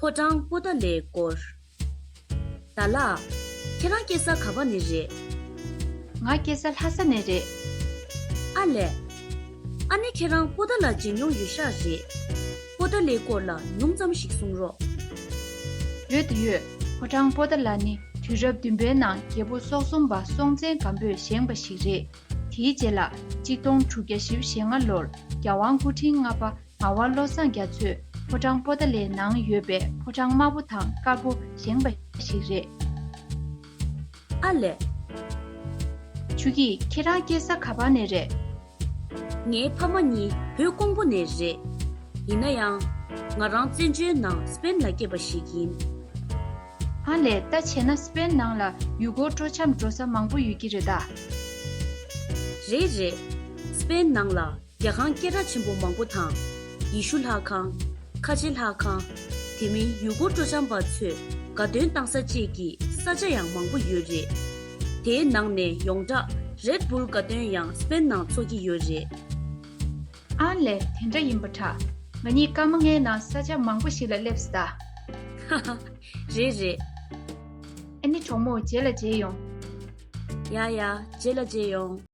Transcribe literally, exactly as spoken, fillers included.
ཕོ་བྲང་པོ་ཏཱ་ལའི་སྐོར། ད་ལགས། ཁྱེད་རང་སྐྱེས་ས་ག་པ་ནས་རེད། ང་སྐྱེས་ས་ལྷ་ས་ནས་རེད། ཨ་ལས། ཨ་ནི་ཁྱེད་རང་པོ་ཏཱ་ལ་མཇལ་མྱོང་ཡོད་ཤག་རེད། པོ་ཏཱ་ལའི་སྐོར་ལ་ཉུང་ཙམ་ཞིག་གསུང་རོགས། ཡོད་དོ་ཡོད། ཕོ་བྲང་པོ་ཏཱ་ལ་ནི་དུས་རབས་བདུན་པའི་ནང་རྒྱལ་པོ་སོག་གསུམ་པ་སྲོང་བཙན་སྒམ་པོས་བཞེངས་པ་ཞིག་རེད། དེའི་རྗེས་ལ་གཅིག་སྟོང་དྲུག་བརྒྱ་བཞི་བཅུ་ཞེ་ལྔ་ལོར་རྒྱལ་དབང་སྐུ་ཕྲེང་ལྔ་པ་ངག་དབང་བློ་བཟང་རྒྱ་མཚོས་ཕོ་བྲང་པོ་ཏཱ་ལའི་ནང་ཡོད་པའི་ཕོ་བྲང་དམར་པོ་དང་དཀར་པོ་བཞེངས་པ་ཞིག་རེད། ཨ་ལས། ཆུ་སྐྱིད། ཁྱེད་རང་སྐྱེས་ས་ག་པ་ནས་རེད། ངའི་ཕ་མ་གཉིས་བོད་ཀོང་པོ་ནས་རེད། ཡིན་ན་ཡང་། ང་རང་བཙན་བྱོལ་ནང་སྤེན་ལ་སྐྱེས་པ་ཞིག་ཡིན། ཨ་ལས། ད་བྱས་ན་སྤེན་ནང་ལ་ཡུལ་སྐོར་སྤྲོ་འཆམ་འགྲོ་ས་མང་པོ་ཡོད་ཀྱི་རེད་ད། རེད་རེད། སྤེན་ནང་ལ་རྒྱ་ཁང་སྐད་གྲགས་ཆེན་པོ་མང་པོ་དང་། ཡེ་ཤུ་ལྷ་ཁང་། ཁ་ཆེ་ལྷ་ཁང་། དེ་མིན་ཡུལ་སྐོར་སྤྲོ་འཆམ་པ་ཚོས་དགའ་སྟོན་བཏང་ས་བཅས་ཀྱི་ས་ཆ་ཡང་མང་པོ་ཡོད་རེད། དེའི་ནང་ནས་ཡོངས་གྲགས་རེད་བུལ་དགའ་སྟོན་ཡང་སྤེན་ནང་འཚོགས་ཀྱི་ཡོད་རེད། ཨ་ལས། དེ་འདྲ་ཡིན་པ་འདྲ། ང་གཉིས་སྐར་མ་ལྔའི་ནང་ས་ཆ་མང་པོ་ཞིག་ལ་སླེབས་སོང་ད། རེད་རེད། ཨ་ནི་གྲོགས་མོ། རྗེས་ལ་མཇལ་ཡོང་། ཡ་ཡ། རྗེས་ལ་མཇལ་ཡོང་།